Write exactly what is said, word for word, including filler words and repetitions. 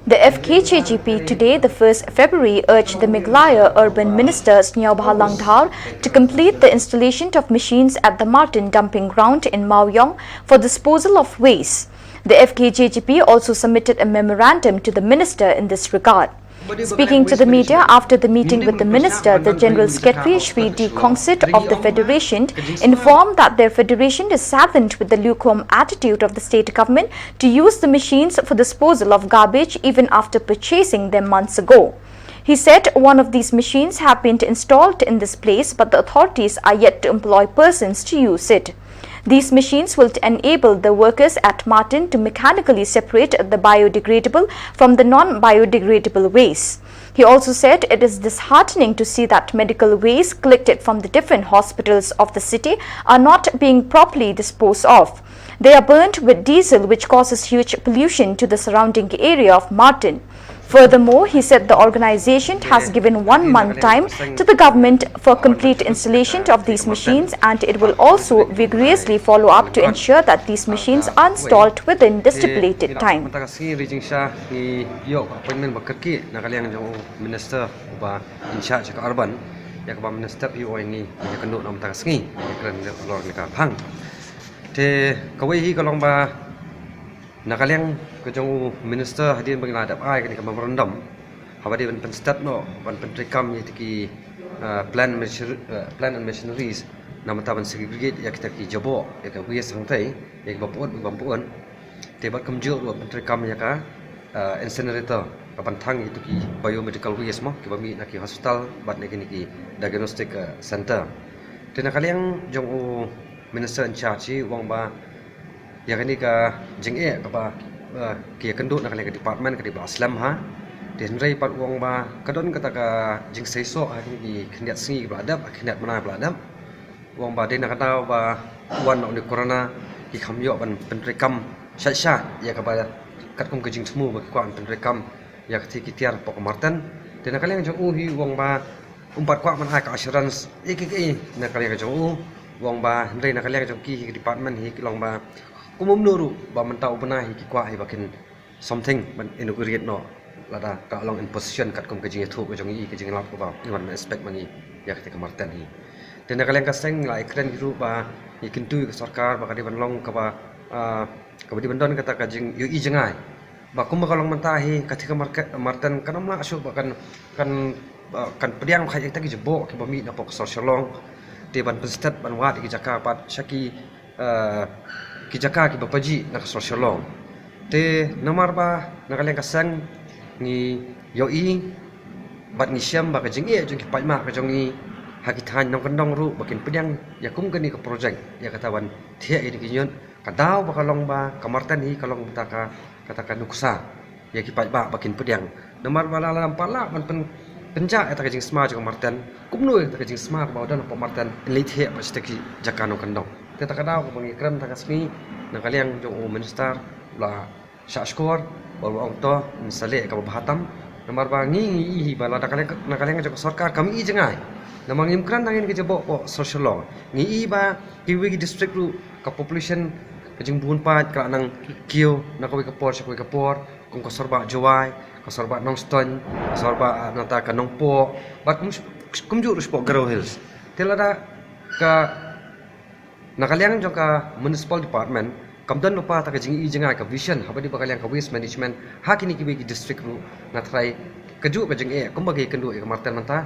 The F K J G P today, the first February, urged the Meghalaya Urban Minister Sniawbhalang Dhar to complete the installation of machines at the Martin dumping ground in Mawiong for disposal of waste. The F K J G P also submitted a memorandum to the minister in this regard. Speaking to the media after the meeting with the minister, the General Secretary Shri D Khongsit of the Federation informed that their federation is saddened with the lukewarm attitude of the state government to use the machines for disposal of garbage even after purchasing them months ago. He said one of these machines have been installed in this place, but the authorities are yet to employ persons to use it. These machines will enable the workers at Martin to mechanically separate the biodegradable from the non-biodegradable waste. He also said it is disheartening to see that medical waste collected from the different hospitals of the city are not being properly disposed of. They are burnt with diesel, which causes huge pollution to the surrounding area of Martin. Furthermore, he said the organization has given one month time to the government for complete installation of these machines, and it will also vigorously follow up to ensure that these machines are installed within the stipulated time. Mynta ka sngi ri jingshisha ngi ïoh ka appointment ba kyrkieh na ka liang jong u minister uba in charge ka urban, ïa kaba minister u ong ïa ngi ïa ka nuksa mynta ka sngi, ïa ka lor ne ka phang. Te kawei hi ka long ba na ka liang ka jong u minister, hadien ba ngi la dep ai kane ka memorandum, haba dei ban pynstet noh, ban pyntreikam ïa kita ki, ah, plant machinery, ah, plant and machineries, na bynta ban segregate ïa kita ki jaboh, ïa ka waste hangtei, ïa kiba pyut, bym pyut. Te bad kumjuh ruh ban pyntreikam ïa ka, ah, incinerator, kaban thang ïa kita ki biomedical waste mo, kiba mih na ki hospital bad na kine ki diagnostic, ah, center. Te na ka liang jong u minister in charge hi u ong ba ïa kane ka jingeh kaba, eh, ki ïakynduh na ka liang ka department ka dei ba slem ha. Te hynrei pat u ong ba ka don kata ka jingseisoh ha kine ki khyndiat sngi ba la dep, khyndiat bnai ba la dep. U ong ba dei na ka daw ba wan na une u corona ki kham ïoh ban pyntreikam shait shait ïa kaba katkum ka jingthmu ba ki kwah ban pyntreikam ïa ka thei ki tiar hapoh ka Marten. Te na ka liang jong u hi u ong ba um pat kwah ban ai ka assurance ïa kiei kiei na ka liang jong u. U ong ba hynrei na ka liang jong ki hi ki department hi ki long ba kumno ruh ba mynta u bnai hi ki kwah hi ba kin something ban inaugurate noh lada ka long in position katkum ka jingïathuh ka jong ngi, ka jinglap kaba ngi wan expect ma ngi ïa kata ka Marten hi. Te na ka liang ka seng la ïakren hi ruh ba ngi kyntu ïa ka sorkar ba ka dei ban long kaba, ah, kaba dei ban don kata ka jingïohi jngai. Ba kumba ka long mynta hi, ka thei ka market, Marten kan ym lah shuh ba kan, kan, ba kan pdiang kha ïa kita ki jaboh kiba mih na pok sor Shillong. Te ban pynstet ban wad ïa ki jaka pat sha ki, eh, ki jaka kiba pajih na ka sor Shillong. Te namar ba na ka liang ka seng ngi ïohi bad ngi shem ba ka jingeh jong ki paidbah ka jong ngi ha ki thaiñ nongkyndong ruh ba kin pdiang ïa kum kane ka project ïa kata ban thiah ïa ki ñiut. Ka daw ba ka long ba ka Marten hi ka long kata ka, kata ka nuksa ïa ki paidbah ba kin pdiang. Namar ba la, la lam pat lah ban pyn, pynjah ïa kata ka jingsma jong ka Marten. Kumno ïa kata ka jingsma kaba don hapoh Marten in leit thiah pat sha kita ki jaka nongkyndong. Te kata ka daw kaba ngi kren mynta ka sngi na ka liang jong u minister u la shah shkor, ba u ong to in sa leh kaba bha tam. Namar ba ngi, ngi i hi ba la na ka liang, na ka liang jong ka sorkar kam i jngai. Namar ngim kren tang ïa kane ka jaboh hapoh sor Shillong. Ngi i ba kiwei ki district ruh ka population ka jingbun paid ka la nang kiew na kawei ka por sha kawei ka por, kum ka sor bah Jowai, ka sor bah Nongstoiñ, ka sor bah, ah, nangta ka Nongpoh, bad kum, kumjuh ruh shapoh Garo Hills. Te lada ka, na ka liang jong ka municipal department kam don lypa ta ka jingi jngai, ka vision haba dei ba ka liang ka waste management ha kine kiwei ki district ruh, nga tharai kajuh ka jingeh kumba ki ïakynduh ïa ka Marten mynta.